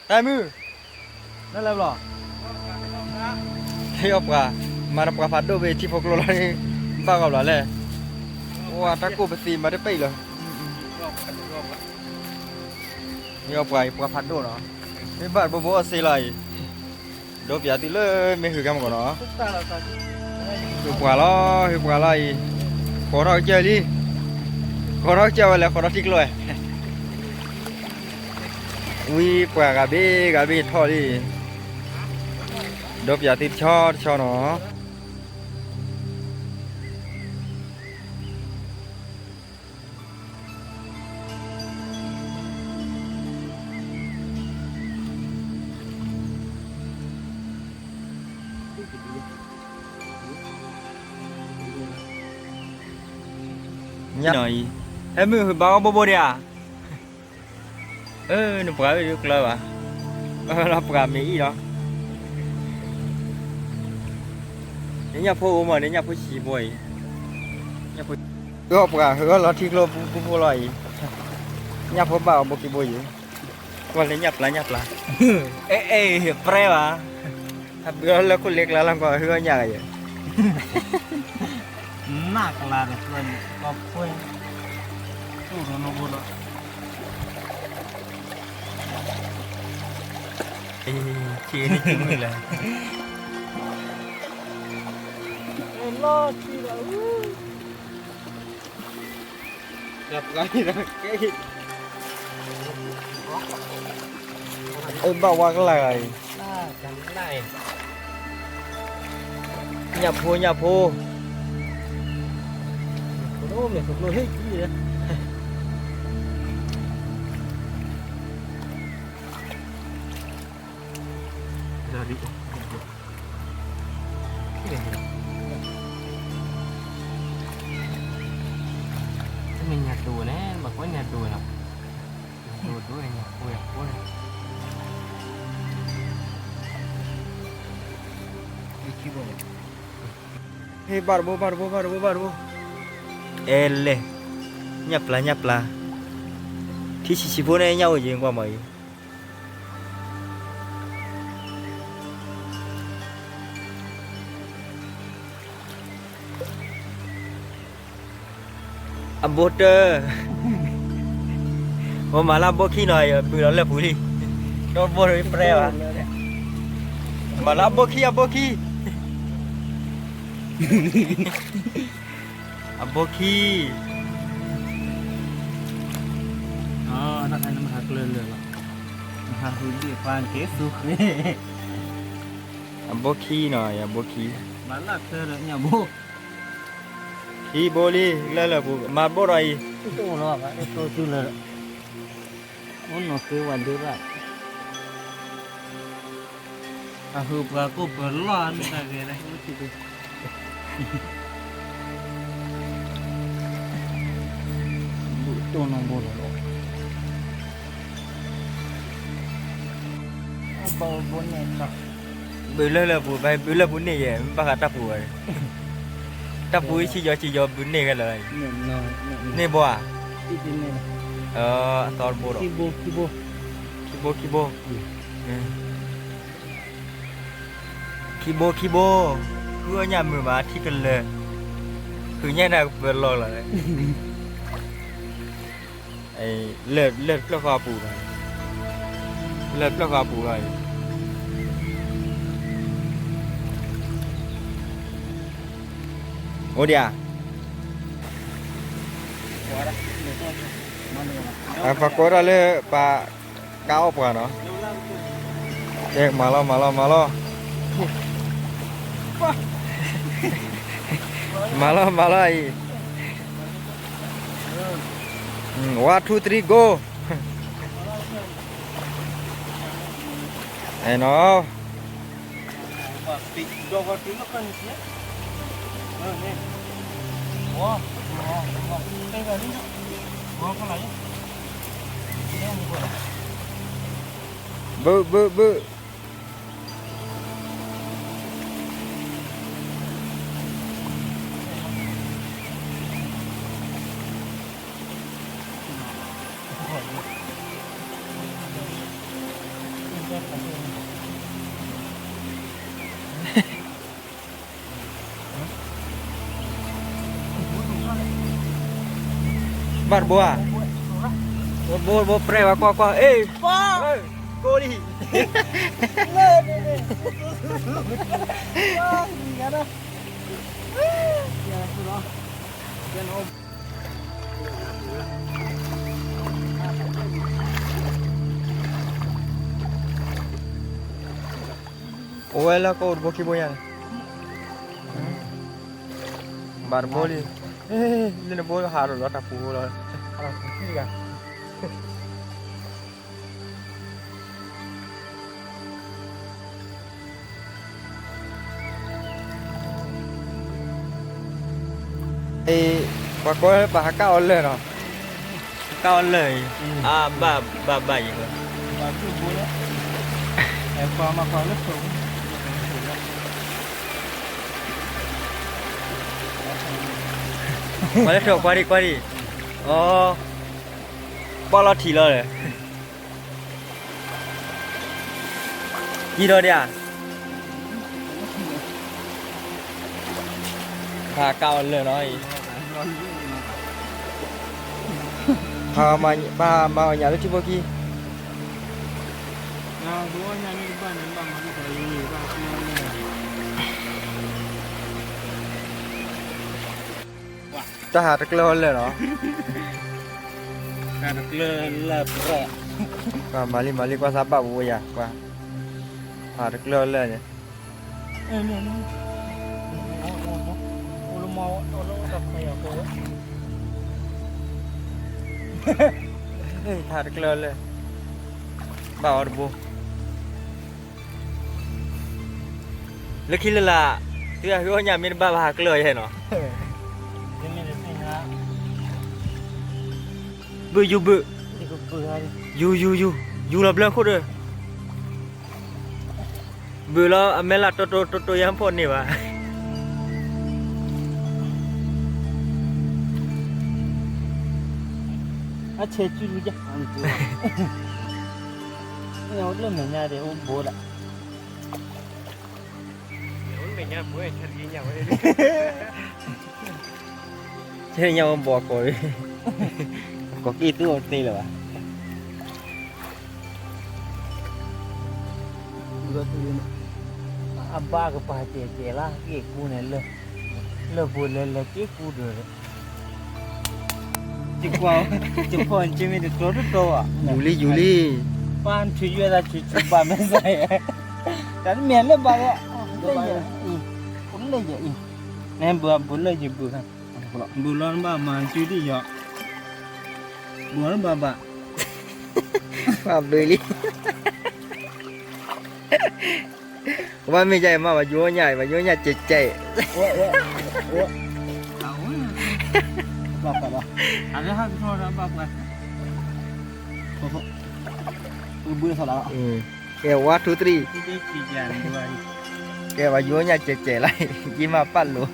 တၢ်မုၢ်, နလဲၤဘျီ, ဟ့ၣ်အီၣ်ပှၤ, မၤတပှၤဖးဒိၣ်ဘ့ၣ်ထံဖိကျိလီၤ, ဘၣ်ဂီၤဘျီလဲၣ်, ဝဲတၢ်ကိၢ်ပသံမၤတပ့ၢ်လီၤ, ဟ့ၣ်အီၣ်ပှၤအံၤပှၤဖးဒိၣ်နီၤ, မ့ၢ်ဘၣ်တဘိဘိအီၣ်စ့လီၤအံၤ, ဒီးပျးသုလၢမ့ၢ်ဟုၣ်ကဲမကီးနီၤ, ဟုၣ်ပှၤလီၤ, ဟုၣ်ပှၤလီၤအံၤ, ဃီထီၣ်ကစၢၢ်လံ, ဃီထီၣ်ကစၢၢ်ဝဲလဲၣ်, ဃီထီၣ်ထံကျိဝဲ ဝံပှၤဂၤဘ့ၣ်ဂၤဘ့ၣ်ထီၣ်လံ, ဒီးပျးသုတဆီတဆီနီၤ. ဟဲမုၢ်ဘၣ်အီၣ်ဘိဘိဒံးဧါ, အၢ နပှၤဝဲဒၣ်ကျၢၤဘၣ်, လီၤပှၤမ့ၢ်အံၤလီၤ, နညၣ်ဖိအိၣ်မး နညၣ်ဖိဆံးဘိအံၤ, အၢ ပှၤ ဟၢလီၤထံကျိပူဖိလီၤအံၤ, ညၣ်ဖိဘၣ်အီၣ်ဘိခံဘိယံၤ, ကွၢ်လၢညၣ်ပျၢ်ညၣ်ပျၢ်, အဲ အဲ ပြဲဘၣ်, ဟးဘုးလၢခိၣ်လ့ကျါလီၤ ကွၢ်ဟၢညၣ်ဂၤယဲၢ် နၢ်ကျါန့ၣ် ကီၢ်ခွဲး, တူၢ်ဒီးနီၢ်ဘိဒီး, ဆံးန့ၣ်ကမုၢ်လၢ, လီၤဆံးဒီး, အဘၣ်ဝါကလၢ်ဂၤအံၤ, ညၣ်ဖိ ညၣ်ဖိ မ့ၢ်ညၣ်တိၤန့ၣ် ဘၣ်ကွၢ်ညၣ်တိၤလီၤ, ညၣ်တိၤဒိၣ်န့ၣ် ညၣ်ဖိ ညၣ်ဖိန့ၣ်, ဟ့ၣ်ဘၣ်တဘိ ဘၣ်တဘိ ဘၣ်တဘိ ဘၣ်တဘိ, အဲလဲၣ်, ညၣ်ပျၢ် ညၣ်ပျၢ်, ထံဆံးဆံးဖိန့ၣ် ညၣ်အိၣ်ယံၤကွၢ်မးအံၤ အဘိတၢၢ်, မၤလၢအဘိခံနီၤ ယဘုးလီၤလၢပူၤလံ, ဒီဘိတပြဲဘၣ်, မၤလၢအဘိခံ အဘိခံ, အဘိခံ, တၢ်ခါန့ၣ်မဟါကျၢၢ်လၢာ်လီၤ, မဟါဃုဘ့ၣ်ပှၤက့ၤသူဃ့, အဘိခံနီၤ ယဘိခံ, မၤလၢကျၢၢ်လၢညၣ်ဘိ ခံဘိလံ လၢလၢပူၤ မၤဘိၣ်ဒီးအံၤ အိၣ်လီၤ အိၣ်လီၤ အိၣ်နီၢ်ဃ့ဝဲဒၣ် အဟုးပှၤကိၢ်ပၢၤလီၢ် မ့ၢ်တၢ်ဂ့ၤလဲၣ် အိၣ်ထံၣ်ဒိၣ် ဘုးတိၢ်နီၢ်ဘိလီၤ ဘုးလၢလၢပူၤ ဘုးလၢပူၤန့ၣ်ယဲ ဘၣ်ဃးတၢ်ပူၤဝဲ တၢ်ပူၤဆံယီၤဆံယီၤ ဘုးန့ၢ်ခဲလၢာ် န့ၢ်ဘိဧါ အသီတဘိဒီး ခံဘိ ခံဘိ ခံဘိ ခံဘိ ခံဘိ ဃုအီၣ်ညၣ်မုာ်မး ထံကလၢာ် ဃုညၣ်နၤကပၢၤလီၢ်လီၤ လၢၢ်တဖျၢၣ်ဃီအပူၤလီၤ လၢၢ်တဖျၢၣ်ဃီအပူၤလီၤ အိၣ်ဒံးဧါ ပှၤကိးတၢ်လၢပှၤကါအီၣ်ပှၤနီၤ ကဲ မၤလီၤ မၤလီၤ မၤလီၤ မၤလီၤ မၤလီၤအံၤ one two three go အဲၣ်နီၤ ဘုး ဘုး ဘုး ဘၣ်တဘိဧါ, ဘိ ဘိပြဲဝဲကွၢ်ကွၢ်, အ့ၣ်, ကိၢ်လံ, အိၣ်ဝဲလၢကိၣ်တဘိခံဘိညါန့ၣ်, ဘၣ်တဘိလံ, လၢနဘိဟးထီၣ်လီၤတၢ်ပူၤလီၤ, အ့ၣ်, ပှၤကိးလၢပှၤဟးကၣ်အီၤလၢာ်နီၤ, ဟးကၣ်အီၤလၢာ်အံၤ, အါဘၣ်ဘၣ်ဘၣ်အံၤ, ပှၤလၢထီၣ်ကွၢ်ဒံးကွၢ်ဒံး, အီ, ပီၣ်လီၤထံးလီၤဒီး ကံဒီးဒၣ်ဧါ, ပှၤကၣ်အီၤလၢာ်လီၤအံၤ, ပှၤမၤအီၤညၣ်လၢထံဖိခံ, တၢ်ဟးတကျၢၢ်အီၤလၢာ်နီၤ, တၢ်ဟးတကျၢၢ်လၢာ်ပြဲၢ်, ပှၤမၤလံမၤလံ ကွၢ်စၢ်ဘၣ်ပူၤယၤ, ပှၤဟးတကျၢၢ်အီၤလၢာ်န့ၣ်, ဟးတကျၢၢ်အီၤလၢာ်, ဘၣ်အီၤတဘိ လၢခံလၢ်လၢ်, သုဟးဃုအီၣ်ညၣ်မ့ၢ်တဘၣ်ဘၣ်ဟးကျၢၢ်အီၤယဲၢ်နီၤ, ဘုၣ်ယူၤဘုၣ်, ယူၤယူၤယူၤ, ယူၤလီၤဘျၢခိၣ်ဒီး, ဘုၣ်လီၤအမဲာ်လၢ်တိတိတိတိယါဖီၣ်န့ၢ်ဘၣ်, အဆဲးကၠူလူၤယါ, လၢမဲာ်ညါဒဲးအိၣ်ဘိလၢ ဆဲညါဝဲဘီကီး, ကီးက့ၣ်သူအီၤတသ့လၢၤဘၣ်, အဘၣ်ကပၤစဲးစဲးလၢ က့ၣ်ကူန့ၣ်လၢ, လၢပူၤလဲၤလဲၤက့ၣ်ကူဒီး ယကွၢ်, ယဖီၣ်နက့မ့ၢ်တတီတတီဘၣ်, ယူၤလံယူၤလံ, ပၢ်နထုးယွဲၢ်သးထုးထုးပာ်မဲာ်သးယဲ, တၢ်တမ့ၢ်လၢဘၣ်လၢ, လၢယဲအံၤ, လၢယဲအံၤ, နဘုးအဘုးလၢယဘုး, ဘုးလီၤနဘၣ်မၤစုဒံၣ်ယီၤ, ဘုးလီၤနဘၣ်ဘၣ်, ပှၤဘုးလံ ကဘၣ်မ့ၢ်ယါအံၤမး ပှၤယိညၣ်အံၤ ပှၤယိညၣ်ကဲးကဲးအံၤ, ဘၣ်ဘၣ်, အဝဲဟးကထီၣ်ဒီးဘၣ်ပှၤ, ဘုးသီလီၤ, ကဲ one two three, ကဲ ပှၤယိညၣ်ကဲးကဲးလီၤ, ယံမၤပာ်လိၤ,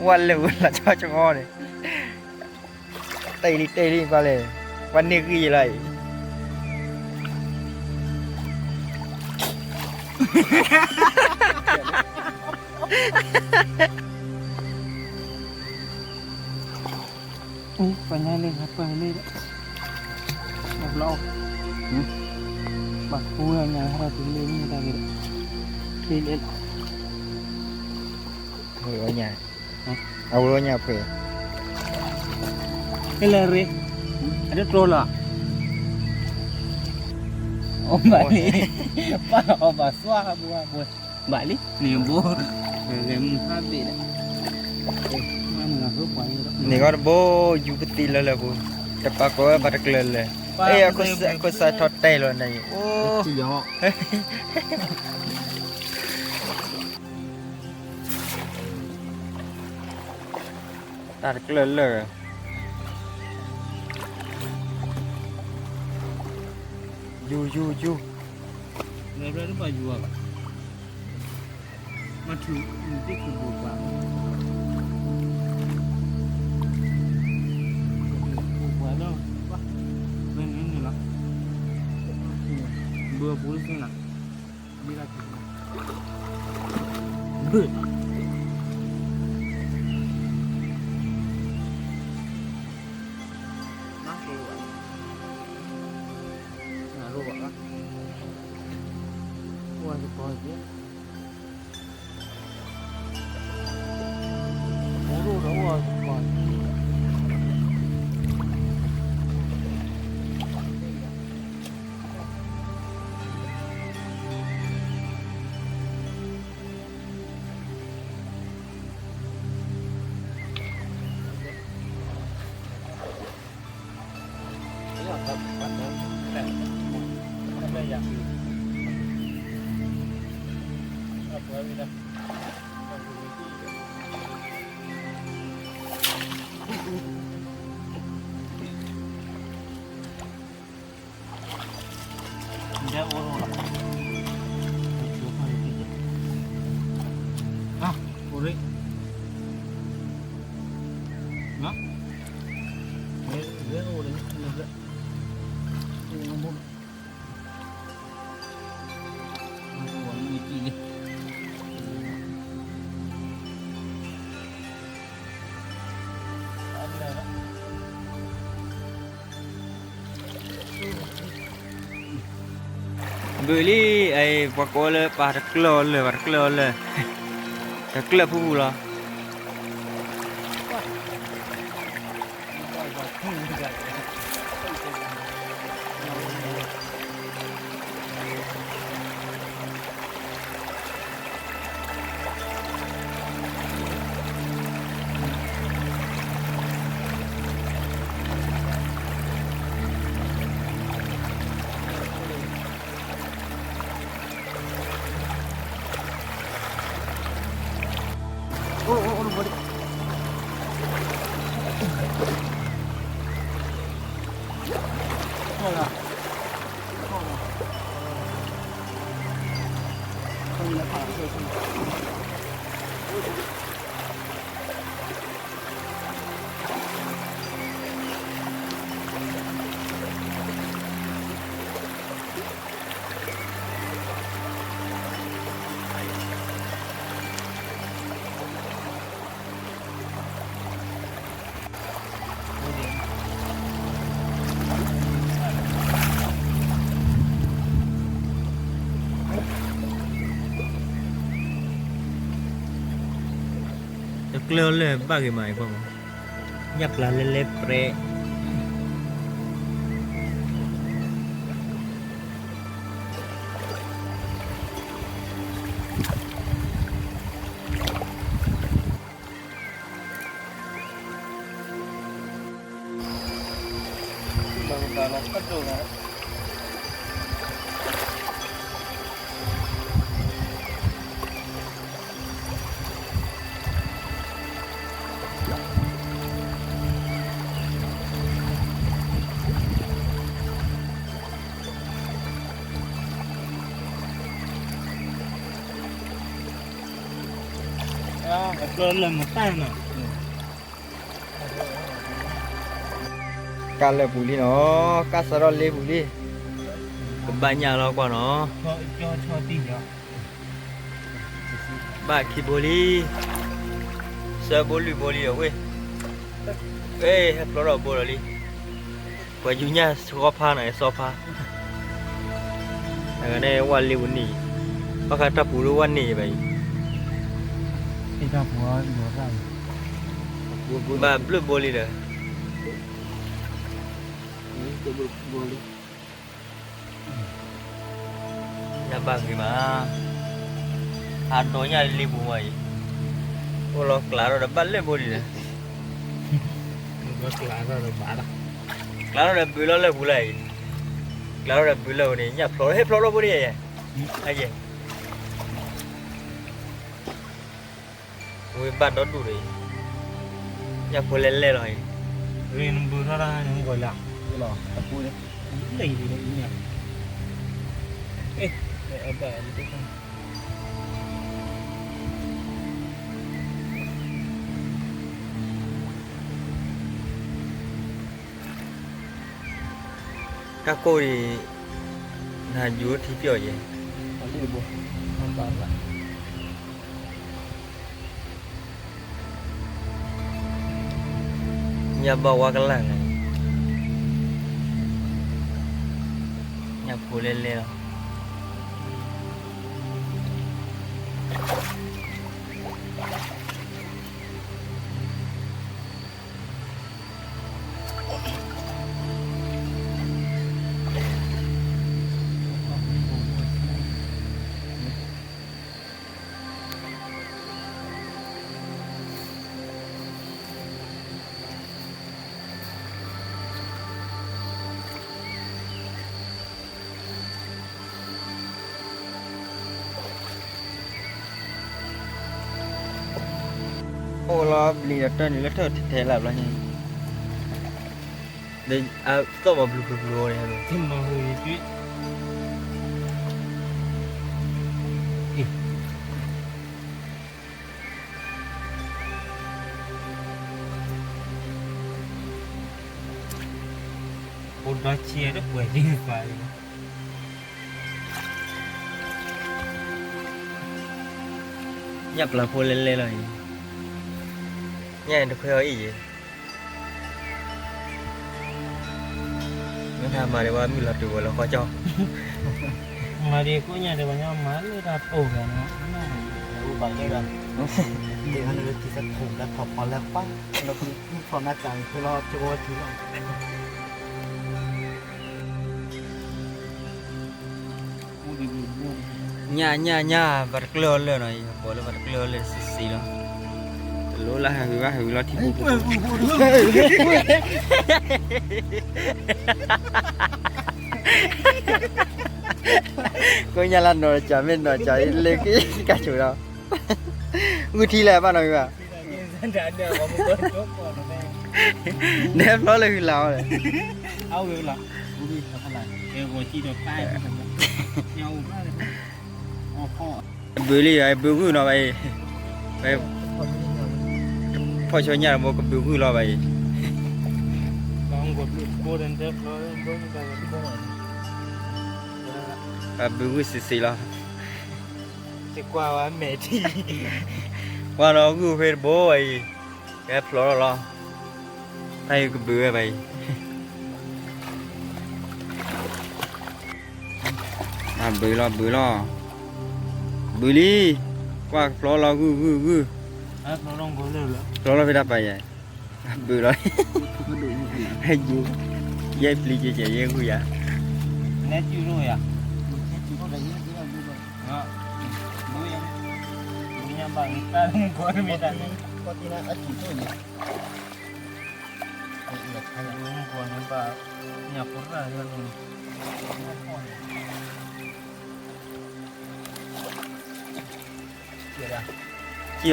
ဝဲလၢဝဲလၢကၠီကၠီန့ၣ် တဲလံတဲလံကွၢ်လဲၣ်, ပှၤန့ၢ်ဂံၢ်ယလီၤအံၤ, ပှၤညါလၢပှၤလၢ, ဘျီ, ပှၤကူညါဟဲဒီးတုၤလၢမ့ၢ်တၢ်ဂ့ၤဒီး, လၢ, ညါ, အဝဲညါဖဲ, ဟဲလၢရ့, အတတိလီၤ, အဘၣ်လံ, ပၢ်အီၣ်ဘၣ်သွါဘၣ်ဘၣ်, ဘၣ်လံ, န့ၣ်ဘိ, မုၢ်ဟါဘ့ၣ်ဒီး, န့ၣ်ဂီၢ်တဘိ ယူၤပသံလၢလၢပူၤ, တပာ်ကီးဝဲပာ်တကျၢၤလၢာ်, အဲ အခိၣ်စးထီၣ်တဲလီၤန့ၣ်, အိ, တၢ်တကျၢၤလၢာ်, ယူၤ ယူၤ ယူၤ, မၤထုး, မ့ၢ်သ့ၣ်ခုးဘူးပှၤ, ဘူးပှၤလၢ, ဝဲန့ၣ်န့ၣ်လီၤ, မၤထုး, ဘုပူၤလၢသ့ၣ်နၤ, ဘု, ဘု, နရိဘၣ်, အိၣ်ဝဲသကိးက့ၤ အိၣ်ဒီးအိၣ်သကိး ဘုလံ, အံၤ ပှၤကိးလၢပှၤတကျၢၢ်အီၤလၢာ် ပှၤတကျၢၢ်အီၤလၢာ်, တကျၢၢ်ဖုဖုလီၤ. တကျၢၢ်လၢဘၣ်ဂ့ၤမးအံၤ, ညၣ်ပျၢ်လဲလဲပြဲ အကျိလၢမတၢ်နီၤ, ကၢ်လၢာ်ပူၤလံနီၤ, ကၢ်စးထီၣ်လ့ပူၤလံ, ကဘၣ်ညၣ်လီၤကွၢ်နီၤ, ဘၣ်ခံဘိလံ, သၢဘိလွံၢ်ဘိလံအဝ့ၢ်, အဲ ဟဲဖျိထီၣ်ဘိလီၤလံ. ပှၤယူၤညၣ်သီဖါနီၤ အစီဖါ, အဂၤန့ၣ်ဝဲလ့ပူၤန့ၣ်, ဘၣ်ဃးတၢ်ပူၤလၢဝဲန့ၣ်ဘၣ်အံၤ, ဘၣ်ဘျုးဘိလံဒီး, ညၣ်ဘၣ်ဂ့ၤမး, ဟးဒိးညၣ်လ့ပူၤမးအံၤ, အိၣ်လီၤကျးထီၣ်ဒီးဘၣ်လ့ဘိလံဒီး, ကျးထီၣ်ဒီးဘုးလီၤလၢပူၤလၢအံၤ, ကျးထီၣ်ဒီးဘုးလၢအံၤန့ၣ် ညၣ်ဖျိဟ့ၣ်ဖျိထီၣ်ဘိန့ၣ်, အယဲၢ် ဝဲဘၣ်ဒီဒူၣ်ဒီးအံၤ, ညၣ်ဖိလဲလဲလီၤအံၤ, ရ့နဘုးထီၣ်တၢ်န့ၣ်မ့ၢ်ကီးလၢ, လၢအပူၤန့ၣ်, လၢအံၤန့ၣ်, အဲ, အဘၣ် တၢ်ကိၢ်အံၤ, ဘ ဟးယူၤထံပျီၢ်ယဲ, ညၣ်ဘၣ်ဝါကလၢ်န့ၣ်, ညၣ်ဖိလဲလဲလီၤ. အိၣ်လီၤဘျံးဒီးတၢ်န့ၣ်လၢထၢၣ်ထဲထဲလၢ်ဘျီညါ, ဒီးအသီၣ်ဘၣ်ဘျုးဘျုးဘျုးန့ၣ်, အိၣ်ဒီးဆံးဒီးပှဲၤက့ၤပှၤ, ညၣ်ပျၢၤဖိလဲလဲလီၤအံၤ, ညၣ်တခွဲအီၤအံၤယဲ, မ့ၢ်တၢ်မၤဒံးဝဲမုၢ်လီၤတုၤဝဲလီၤဃီကၠီ, မၤဒံးကိးညၣ်ဒံးပှၤညီမၤလၢတၢ်တိၢ်ဂၤန့ၣ်, အိၣ်ဘၣ်လၢဂၤ, ဒ်ဝဲန့ၣ်လၢထံသၢထူၣ်လၢထီၣ်ဖီလၢပၢ်, လၢဖုဖီၣ်နၢ်ကၢ်န့ၣ်ဖဲလီၤကၠိဝဲထံလီၤ. ညၣ်ညၣ်ညၣ် ပှၤတကျၢၢ်အီၤလၢာ်နီၤ, ပှၤလၢပှၤတကျၢၢ်အီၤလၢာ်စံးစံးလီၤ, တလိၣ်လၢဟးဂုာ်ဘၣ်ဟးဂုာ်လီၤထံပူၤပူၤ, ကိးညါလၢနီၢ်ကၠီမ့ၢ်နီၢ်ကၠီလၢက့ၤကၢ်ဆိးဒီး, ဂုာ်ထံလၢာ်ဘၣ်နီၤဂုာ်ဘၣ်, နဲဖျီလၢဂုာ်လၢ်အီၤလဲၣ်. ဘုလံ, ဘုဂုၢ်နီၤဘၣ်အံၤ, ဖီၣ်ဆီညၣ်တဘိကဘုဂုၢ်လီၤဘၣ်အံၤ, ဘုဂုၢ်စံးစံးလီၤ, ကွၢ်နီၤဂုၢ်ဖဲတဘိဘၣ်အံၤ, ကဲဖျိးလီၤလီၤ, တၢ်အံၤကဘုဝဲဘၣ်အံၤ ဘုလီၤ ဘုလီၤ, ဘုလံ, ကွၢ်ဖျိးလီၤဂုၢ်ဂုၢ်ဂုၢ်, ဖျိးလီၤဖဲတၢ်ပာ်ယဲ, ဘုလီၤ, ယဲပျံၤကဲကဲယဲဂုၢ်ယၤ, စံၣ်လီ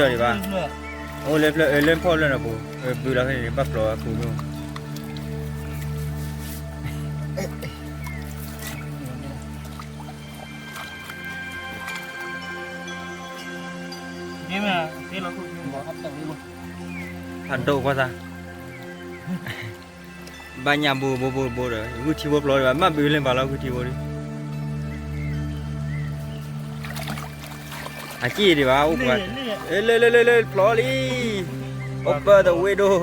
ၤဒံးဘၣ်, အိၣ်လၢဖျၢၣ်လၢဖီၣ်လၢနပူၤ, ဘုလီၤဖဲန့ၣ် ဘၣ်ဖျိးအပူၤမ့ၢ် ဖးဒိၣ်ကွၢ်သး, ဘၣ်ညၣ်ဘိဘိဘိဘိဒီး ဂုၢ်ထံဘိဖျိးဒံးဘၣ်, မ့ၢ်ဘုလၢဘၣ်လီၤဂုၢ်ထံဘိဒီး, အစံၣ်ဒံးဘၣ်အိၣ်ပှၤ, လၢလၢလၢလၢဖျိးလံ, open the window,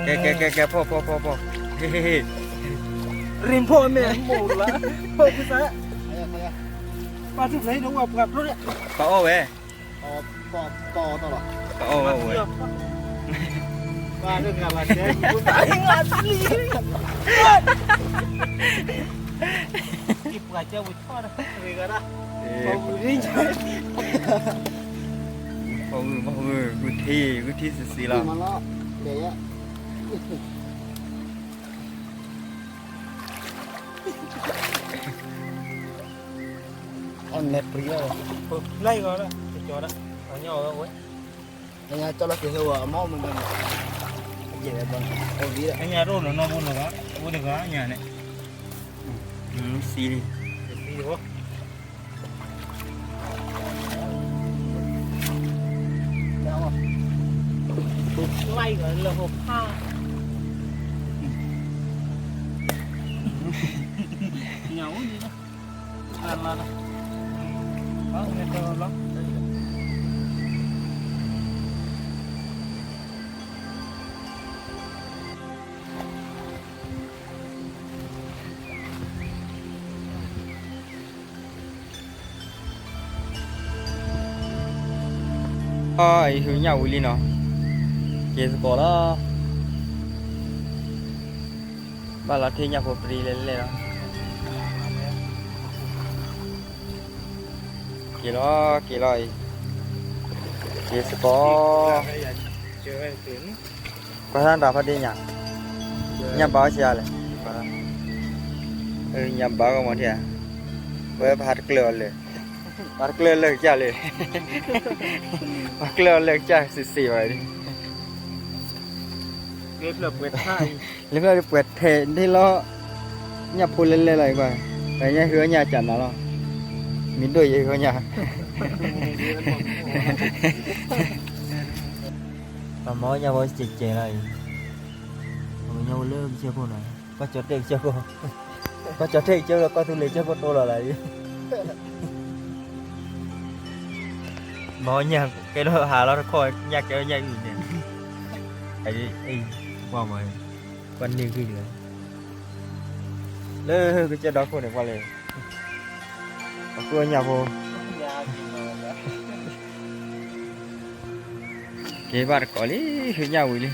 ကဲကဲကဲကဲ ဖီၣ်ဖီၣ်ဖီၣ်ဖီၣ်, ဟ့ၣ်ဟ့ၣ်ဟ့ၣ်, ရ့ဖီၣ်မ့ၢ်မိၢ်လၢ, ဖီၣ်ကစၢ်, ပှၤထူၣ်ဖျဲးဒိၣ်ဝဲပှၤဖျိး, ပှၤအီၣ်ဝဲ, ပှၤအီၣ်ဝဲ, ပှၤတဂၤဘၣ်တဲ, ပှၤကဲဝဲဆီတဂၤဒၣ်, ပှၤဂုၢ်ထံ, ပှၤဂုၢ် ပှၤဂုၢ် ဂုၢ်ထံ ဂုၢ်ထံစံးစံးလီၤ. အမဲာ်ပြံလီၤ, ပျဲဂီၤလီၤ, ကၠီဒၣ်, အညီဝဲဝဲ, ကညီကၠီလီၤက့ၤဟဲဝဲအမီၢ်မုၢ်ဘၣ်န့ၣ်, ယဲၢ်ဝဲဘၣ်န့ၣ်, ကညီတအိၣ်လၢၤနီတဘိလၢၤဘၣ်, အဝဲတဂၤညါန့ၣ်, စံးလံ, စံးလီၤ, ပျဲဂီၤလၢဟိုဖး, ပျဲ အံၤ ဟုညၣ်ဝံၤလံနီၤ, က့ၤသကိးလီၤ, ဘၣ်လီၤထံၣ်ညၣ်ဖိပြံလဲၣ်လဲၣ်လီၤ, က့ၤလီၤ က့ၤလီၤအံၤ, က့ၤသကိး ကွၢ်တၢ်ဖးဒ့ညါ, ညၣ်ဘါအီၣ်ဆံးအါလဲၣ်, ညၣ်ဘါကမီၤထံၣ်ဧါ, ဝဲပဟးတကျၢၤအီၤလၢာ်, ပဟးတကျၢၤလၢာ်ကစၢ်လၢာ်, ပဟးကျၢၤအီၤလၢာ်ကစၢ်စံးစံးဝဲ, လၢဖျၢၣ်ပှဲၤထဲန့ၣ်လီၤ, ညၣ်ဖိလဲၣ်လဲၣ်လီၤအံၤကွၢ်, ပညၣ်ဟံးအီၣ်ညၣ်ကၢ်နၤလီၤ, မံၤဒိၣ်ယဟံးအီၣ်ညၣ် ပမၤအီၣ်ညၣ်ဖိစဲးစဲးလီၤအံၤ, ပကညၣ်ဖိလၢကစၢၢ်ခိၣ်နီၤ, ကီၢ်ကၠီၣ်တဲၣ်ကစၢၢ်ခိၣ်, ကီၢ်ကၠီၣ်တဲၣ်ကစၢၢ်ခိၣ် ကီၢ်သူလ့ၤကစၢၢ်ခိၣ်တိလီၤလီၤအံၤ, မၤအီၣ်ညၣ်ကဲထီၣ်ဟးလီၤတခီ ညၣ်ကဲထီၣ်ညၣ်အုၣ်န့ၣ်, အံၤ ကွၢ်မး, ကွၢ်န့ၢ်ဂံၢ်လီၤ, လၢကစၢၢ်ဒီခိၣ်န့ၣ် ကွၢ်လၢ ပှၤဃုအီၣ်ညၣ်ဖိ, က့ၤဘၣ်တကိးလံ, ဟုညၣ်ဝံၤလံ,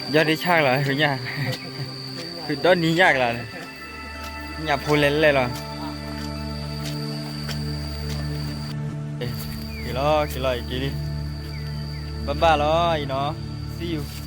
ယီၢ်ဒ့ဆၣ်ကလီၤ ဟုညၣ်, ဟုဒီနံၤညၣ်ကလီၤ, ညၣ်ဖိလဲၣ်လဲၣ်လီၤ, က့ၤလီၤ က့ၤလီၤအံၤက့ၤလံ, ဘၣ်ဘၣ်လီၤအံၤနီၤ, see you.